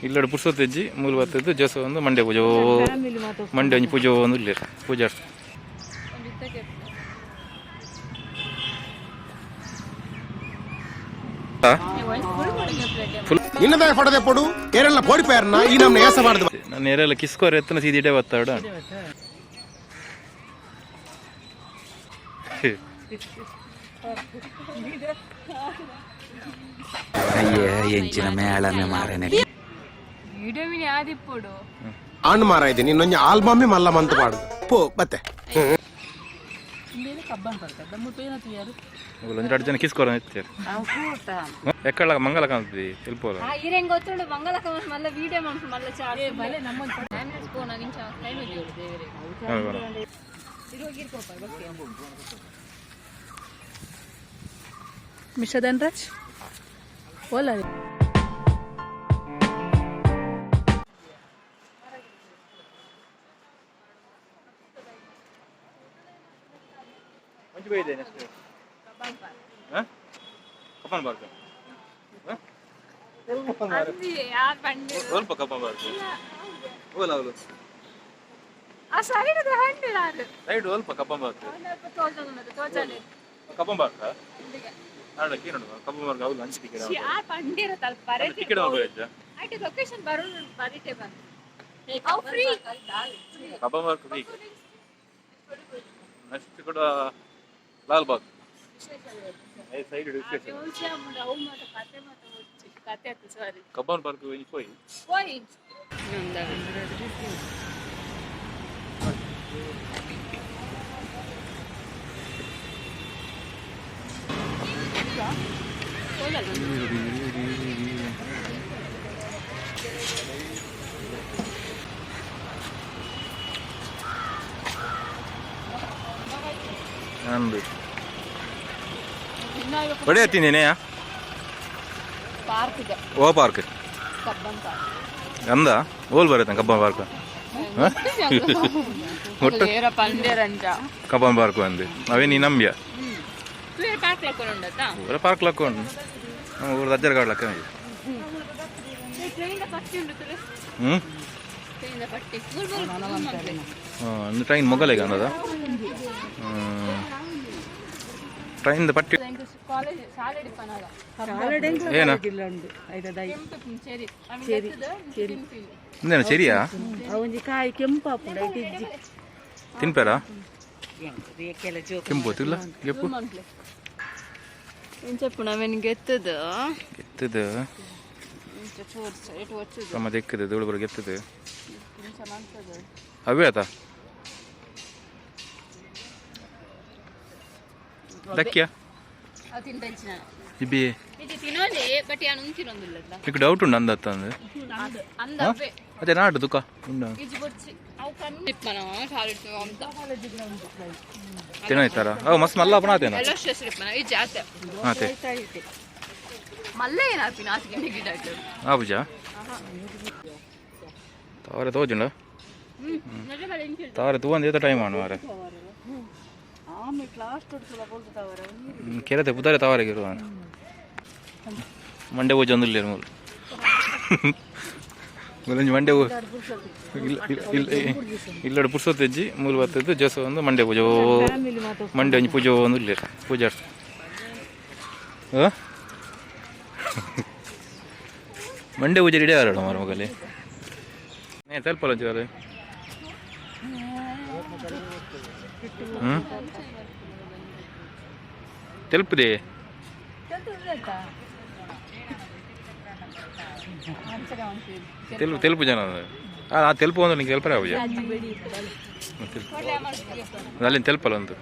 ಇಲ್ಲಡ್ ಪುರ್ಸೊತೆಜ್ಜಿ ಮೂಲು ಬತ್ತದ್ದು ಜೋಸ ಒಂದು ಮಂಡೆ ಪೂಜೆ. ಮಂಡೆ ಒಂಜಿ ಪೂಜೆ ಒಂದು ಇಲ್ಲೇರು ಪೂಜೆ. ನಿನ್ನದಾಯ ಫೋಟೋ ಪೋಡು ಏರೆಲ್ಲ ಪೋಡಿಪೇರ್ನ ಈ ನಮ್ನ ಏಸ ಮಾಡುದು. ನಾನು ಏರೆಲ್ಲ ಕಿಸ್ಕೋರ್ ಎತ್ತನ ಸೀದಿಟೇ ಬತ್ತಾಡ. ಅಯ್ಯೇ, ಎಂಚಿನ ಮೇಳನೆ ಮಾರನೆ. Video mini ಆದಿಪ್ಪುಡು. ಆಣ್ ಮಾರ ಇದೆ, ನಿನ್ನೊಂಜಿ ಆಲ್ಬಮ್ಮಿ ಮಲ್ಲ ಮಂತ್ ಪಾಡುದು ಪೋ ಬತ್ತೆ. ಒಂಜಿ ಎರಡು ಜನ ಕಿಸ್ಕೋರ ಎತ್ತಾರೆ. ಎಕ್ಕಳ ಮಂಗಲ ಕಾಣ್ತದೆ ಎಲ್ಪೋಲ. ಆ ಇರೆಂಗ್ ಗೊತ್ತುಂಡು, ಮಂಗಲ ಕಮಸ್ ಮಲ್ಲ ವಿಡಿಯೋ ಮನ್ಸು ಮಲ್ಲ ಚಾರ್ಜ್ ಬಲೆ ನಮ್ಮ ಆಂಬ್ಯುಲೆನ್ಸ್ ಫೋನ್ ನಿಂಚ ಟೈಮ್ ಇದೆ ದೇವರೇ. ಮಿಸ್ಟರ್ ಧನ್ರಾಜ್ ಓಲಾ. ಮಂಜು ಬೈದೆ ನೆಕ್ಸ್ಟ್ ಕಪ್ಪನ್ ಪಾರ್ಕ್. ಅಂದಿ ಯಾರ್ ಬಂಡಿ. ಸ್ವಲ್ಪ ಕಪ್ಪನ್ ಪಾರ್ಕ್ ಓಲ ಅವಳು. ಆ ಸೈಡ್ ಹಂಡಿ ನಾನು. ಸೈಡ್ ಅಲ್ಪ ಕಪ್ಪನ್ ಪಾರ್ಕ್. ತೋಜೊಂದು ತೋಜಾನೆ. ಕಪ್ಪನ್ ಪಾರ್ಕ್ ನಾಡ ಕೀನೋಡು ಕಪ್ಪನ್ ಪಾರ್ಕ್ ಅವ್ಲು ಅಂಚೆ ಟಿಕೆಟ್. ಆ ಬಂಡಿರ ತಲ್ಪ ಬರೆ. ಟಿಕೆಟ್ ಹೋಗೋದು. ಆಯ್ತು, ಲೊಕೇಶನ್ ಬರೋಣ ಬರಿಟೆ ಬಂದು ಅವು free. Cubbon park free. Next ಕೂಡ ಲಾಲ್ ಬಾಗ್ ಸೈಡ್. ಅವು ಮಾತ ಕತೆ ಮಾತ ಕತೆ ಆಯ್ತು, ಸಾರಿ. ಕಬ್ಬನ್ ಪಾರ್ಕ್ ಪೋಯಿ. ಹೋಯ್. ಅಂದು ಒಡೆ ತಿಂದೇನೆ. ಪಾರ್ಕ್. ಓ ಪಾರ್ಕ್? Cubbon park. ಅಂದ ಓಲ್ ಬರುತ್ತೆ ಕಬ್ಬನ್ ಪಾರ್ಕ್ ಒಟ್ಟು. ಏರ ಪಂಡೇರಂಜ. ಕಬ್ಬನ್ ಪಾರ್ಕ್ ಅಂದು ಅವೇ ನೀ ನಂಬ್ಯ. ಪಾರ್ಕ್ ಲಕ್ಕೊಂಡತಾ. ಊರ ಪಾರ್ಕ್ ಲಕ್ಕ ಉಂಟು, ನಮ್ಮ ಊರದ ಅಜ್ಜರ ಕಾಡ್ ಲಕ್ಕ. ಟ್ರೈನ್ ಪಟ್ಟಿ ಉಂಟು ತುಳು. ಹ್ಞೂ. ಟ್ರೈನ್ ಪಟ್ಟಿ. ಹಾಂ, ಒಂದು ಟ್ರೈನ್ ಮೊಗಲಿಗೆ ಅಂದದ ಟ್ರೈನ್ದ ಪಟ್ಟಿ. ಕಾಲೇಜ್ ಶಾಲೆ ಡಿಪ್ಪನಾಗ. ಏನ? ಚೆರಿ ಚೆರಿ ಚೆರಿ. ಇಂದೇನ ಚೆರಿಯಾ? ಒಂಜಿ ಕಾಯಿ ಕೆಂಪಾಪುಂಡು ಐಟ್ ಇಜ್ಜಿ. ತಿನ್ಪೇರಾ? ಕೆಂಪು ತಿಲ್ಲ ಗೆಪ್ಪು. ಎಂಚಪ್ಪು ನವೆನ್ ಗೆತ್ತದ. ಗೆತ್ತದ. ಇಂಚ ಚೋರ್ಚ ಎಟ್ వచ్చುದು. ಸಮ ದೆಕ್ಕದ ಧೂಳು ಬರ ಗೆತ್ತದ. ಅವೇ ಆತ ದಕ್ಕಿಯ. ಅವು ತಿಂತಂಚಿನ. ಇಬ್ಬಿ. ಇದು ತಿನ್ನೋದೇ ಬಟ್ ಯಾನು ಉಂತಿನೊಂದಿಲ್ಲ. ಈಗ ಡೌಟ್ ಉಂಡು ಅಂದತ್ತ ಅಂದು. ಅಂದ ಅವೇ. ಅದೇ ನಾಡು ದುಃಖ ಉಂಡು. ಇಜಿ ಬೊರ್ಚಿ ಅವು ಕಮ್ಮಿ ಇಪ್ಪನ ಶಾಲೆ ಅಂತ. ತಿನ್ನೋಯ್ತಾರ ಅವು ಮಸ್ತ್ ಮಲ್ಲ ಅಪನ ಆತೇನ. ಎಲ್ಲ ಸ್ಟ್ರೆಸ್ ಇಪ್ಪನ ಇಜ್ಜಿ ಆತೆ. ಆತೆ. ಮಲ್ಲ ಏನಾಪಿನ ಆತಿಗೆ ಗಿಡ ಇಟ್ಟು. ಆಬುಜಾ ತಾವರೆ ತೋಜುಂಡ. ತಾವರೆ ತೂವಂದ ಏತ ಟೈಮ್ ಆಣು ಮಾರೆ. ಕೆರೆತೆ ಪುದಾರೆ ತಾವರೆಗೆ ಇರುವ ಮಂಡೆ ಪೂಜೆ ಒಂದು ಇಲ್ಲ ಮೂಲು ಮೂಲೊಂಜಿ ಮಂಡೆ ಇಲ್ಲ ಇಲ್ಲ ಇಲ್ಲಡ್ ಪುರ್ಸೊತೆಜ್ಜಿ ಮೂಲು ಬತ್ತದ್ದು ಜೋಸ ಒಂದು ಮಂಡೆ ಪೂಜೆ. ಮಂಡೆ ಒಂಜಿ ಪೂಜೆ ಒಂದು ಇಲ್ಲ ಪೂಜೆ. ಮಂಡೆ ಪೂಜೆ ಇಡೇ ಆರೋಣ ಮಾರ ಮಗಲಿ ಏ ತಲ್ಪಲ್ಲ ಒಂಚೂರು. ಹ್ಞೂ, ತೆಲ್ಪದೆ. ತೆಲುಪು ತೆಲುಪು ಜನ ಆ ತೆಲುಪು ಅಂದ್ರೆ ನಿಂಗೆ ತೆಲ್ಪರೆ ಆವುಜ. ಅಲ್ಲಿ ತೆಲ್ಪಲ್ಲ ಒಂದು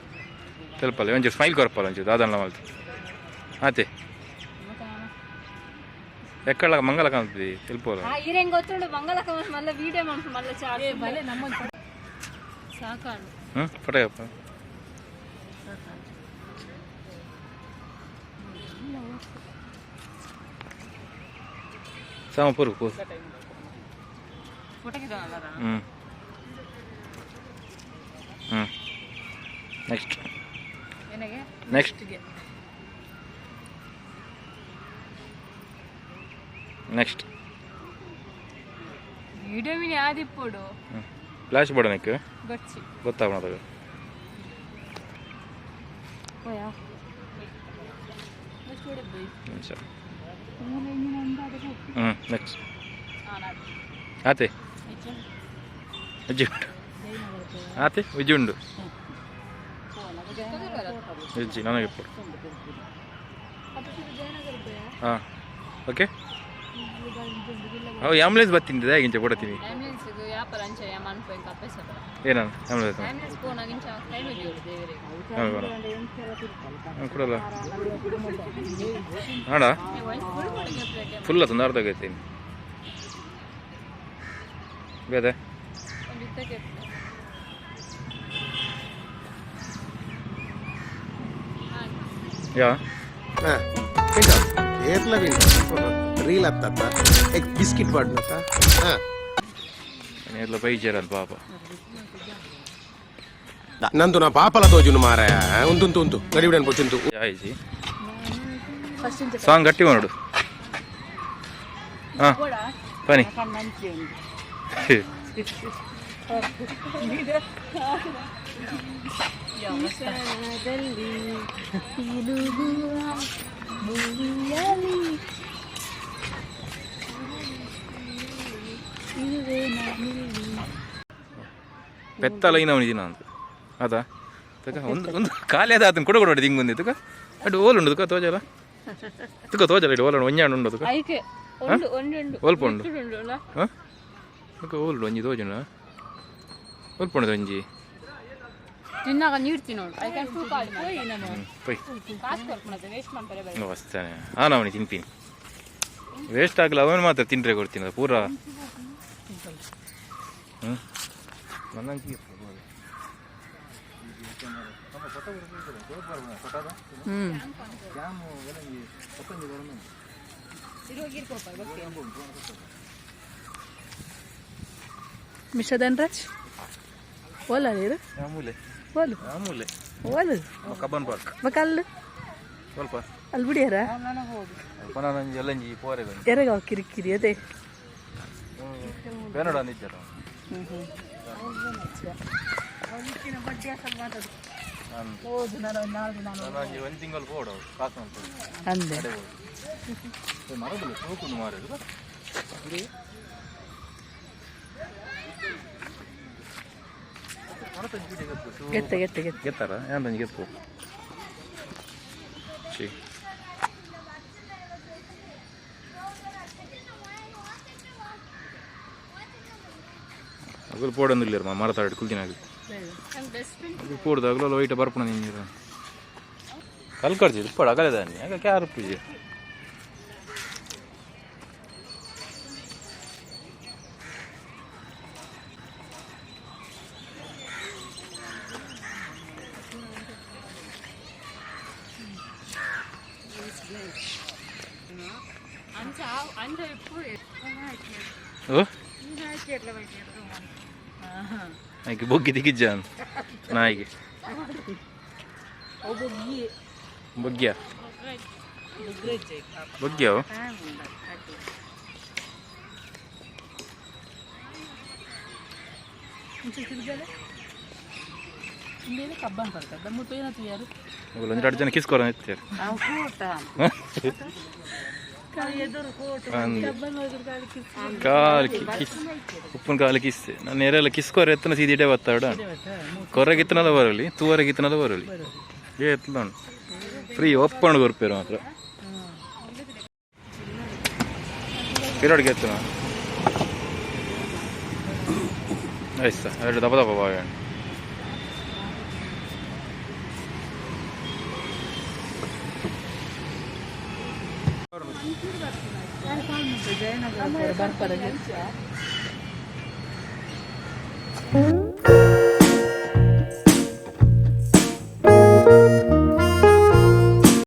ತೆಲ್ಪಲ್ಲ ಒಂಚೂರು ಸ್ಮೈಲ್ ಕೊರಪಲ್ಲ ಒಂಚೂರು ದಾದನ ಮಲ್ತು ಆತೆ ಎಕ್ಕಳ ಮಂಗಲ ಕಾಣ್ತದೆ ತೆಲ್ಪೋಲ. ಆ ಇರೆಂಗ್ ಗೊತ್ತುಂಡು, ಮಂಗಲ ಕಮಸ್ ಮಲ್ಲ ವಿಡಿಯೋ ಮನ್ಸು ಮಲ್ಲ ಚಾರ್ಜ್ ಬಲೆ ನಮ್ಮ ಸಾಕಾಣು. ಹ್ಞೂ, ಫೋಟೋ ಸಾಮ ಪೂರು ಪೂ. ಹ್ಞೂ ಹ್ಞೂ, next. Next next. Video mini ಆದಿಪ್ಪುಡು. ಹ್ಞೂ, ಫ್ಲಾಶ್ ಬೋಡನಕ್ಕೆ. ಗೊಚ್ಚಿ. ಗೊತ್ತಾಗೋಣ. ಹೋಯಾ. ನಿಮಿಷ. ಹ್ಞೂ, ನೆಕ್ಸ್ಟ್ ಆತೆ ಉಜ್ಜಿ ಉಂಡು, ಆತೆ ಉಜ್ಜಿ ಉಂಡು. ಉಜ್ಜಿ ನನಗೆ ಇಪ್ಪು. ಹಾಂ, ಓಕೆ. ಅವು ಆಂಬುಲೆನ್ಸ್ ಬತ್ತಿಂದ ಇಂಚ ಕೊಡ್ತೀನಿ. ಆಂಬ್ಯುಲೆನ್ಸ್ ಯಾಪಲ ಅಂಚ ಮನ್ಪು ಎಂಕ ಅಪ್ಪೆಸ. ಏನ ಆಂಬುಲೆನ್ಸ್? ಆಂಬ್ಯುಲೆನ್ಸ್ ಪೋನಾಗ ಇಂಚ ಟೈಮ್ ಇದ್ಯೋಡು ದೇವರಿಗೆ. ಹಾಂ, ಕೊಡಲ್ಲ ಹಾಡ. ಫುಲ್. ಫುಲ್ ಅದು ಅರ್ಧ ಆಗೈತಿ ಬೇದೆ. ಒಂದು ಇತ್ತಕ್ಕೆ. ಯಾ. ಏರ್ಲ ರೀಲ್ ಅತ್ತ ಎಗ್ ಬಿಸ್ಕಿಟ್ ಬಾಡ್ನತ್ತ ಹಾಂ. ಎಲ್ಲ ಬೈಜಾರಲ್ಲ ಪಾಪ. ನಂದು ನಾ ಪಾಪಲ ತೋಜುನು ಮಾರಾಯ. ಉಂಟು ಉಂಟು, ಗಡಿ ಪೊಚ್ಚುಂತು. ಆಯ್ಸಿ. ಫಸ್ಟ್ ಇಂಚ. ಸಾಂಗ್ ಗಟ್ಟಿ ನೋಡು. ಹಾಂ, ಬನ್ನಿ. ಈಶಾನ್ಯದಲ್ಲಿ ತಿರುಗುವ ಭೂಮಿಯಲ್ಲಿ ಇರುವೆ ನಾನಿಲ್ಲಿ. ಪೆತ್ತಲ ಇನವನಿದಿನ ಅಂತ ಅದ ತಕ ಒಂದು ಒಂದು ಖಾಲಿ ಅದ. ಅದನ್ನ ಕೊಡ ಕೊಡ ಹಿಂಗೆ ಒಂದು ತುಕ ಅಡು ಓಲ್ ಉಂಡು ತುಕ ತೋಜಲ ತುಕ ತೋಜಲ ಇಡು ಓಲುಂಡು ಒಂಜಾಂಡು ಉಂಡು ತುಕ. ಐಕೆ ಒಂದು ಒಂದುಂಡು. ಒಲ್ಪ ಉಂಡು. ಉಂಡು. ಹಾಂ, ತುಕ ಓಲ್ಡು ಒಂಜಿ ತೋಜುಂಡ, ಒಲ್ಪ ಉಂಡು ಒಂಜಿ. ತಿನ್ನಾಗ ನೀರು ತಿನ್ನೋಡು. I can two ಕಾಲ್. ಹ್ಞೂ, ಪೊಯ್. ಕಾಸು ಕೊರ್ಪುಣದ ವೇಸ್ಟ್ ಮಾಡ್ತಾರೆ ಬರೀ. ವಸ್ತಾನೆ ಹಾಂ, ಅವನಿಗೆ ತಿಂತೀನಿ. ವೇಸ್ಟ್ ಆಗಲ್ಲ, ಅವನು ಮಾತ್ರ ತಿಂದ್ರೆ ಕೊಡ್ತೀನಿ ಅದು ಪೂರಾ. ಹ್ಞೂ, ನನ್ನ ಮಿಸ್ಟರ್ ಧನರಾಜ್, ಓಲ ನೀರು. ಆಮೂಲೆ. ಓಲು. ಆಮೂಲೆ. ಓಲು. Cubbon park. ಬೊಕ ಅಲ್ಲು. ಸ್ವಲ್ಪ. ಅಲ್ಲಿ ಬಿಡಿಯಾರ. ಪುನಃ ಎಲ್ಲಂಜಿ ಪೋರೆ. ಎರೆಗ ಕಿರಿಕಿರಿ ಅದೇ. ಬೇನೋಡ ಅಂದಿದ್ದಾರ. ನಾನು ಒಂದು ತಿಂಗಳು ಪೋಡು ಕಾಸು ಅಂತ. ಅಂದೆ. ಮರದಿಲ್ಲ ಸೋಕುಂಡು ಮಾರೋದು. ಗೆತ್ತ ಗೆತ್ತ ಗೆತ್ತ. ಗೆತ್ತಾರ ಏನಂತ ಗೆಪ್ಪು ಛೀ. ಅಗಲು ಪೋಡೊಂದಿಲ್ಲ ಮರ ತಾಡಿ ಕುಲ್ದಿನ. Best friend. ಅಗಲು ಪೋಡ್ದು ಅಗಲು ವೈಟ್ ಬರ್ಪಣ ನೀರು ಕಲ್ಕಡ್ಜಿ ಇಪ್ಪಡು ಅಗಲದಾನಿ ಆಗ ಕ್ಯಾರು ಪೂಜೆ. ಅಂಚ ಅಂಚ ಇಪ್ಪು. ಓ ನಾಯಿಗೆ ಬೊಗ್ಗಿ ದಿಗಿಜ್ಜಾನ್ ನಾಯಿಗೆ ಬೊಗ್ಗಿಯ ಬೊಗ್ಗಿಯವು. ಇಂದೇನು ಕಬ್ಬನ್ ಪಾರ್ಕ್ ಮುಟ್ಟು ಏನತ್ತು ಯಾರು? ಒಂದು ಎರಡು ಜನ ಕಿಸ್ಕೊರ ಎತ್ತಾರೆ. ಕಾಲು ಕಿಸ್ ಉಪ್ಪಿನ ಕಾಲು ಕಿಸ್ ನಾನು ಎರೆಲ್ಲ ಕಿಸ್ಕೊರ ಎತ್ತನ ಸೀದಿಡೆ ಬತ್ತಾಡ. ಕೊರಗಿತ್ತನಲ್ಲ ಬರಲಿ, ತೂವರೆಗಿತ್ತನಲ್ಲ ಬರಲಿ, ಏ ಎತ್ತಲ ಫ್ರೀ ಒಪ್ಪಣು ಕೊರ್ಪೇರು ಮಾತ್ರ. ಪಿರಡ್ಗೆ ಎತ್ತನ ಆಯ್ತು ಸರ್. ಎರಡು ದಪ್ಪ ದಪ್ಪ ಬಾಳೆಹಣ್ಣು. ಬರ್ಪರ.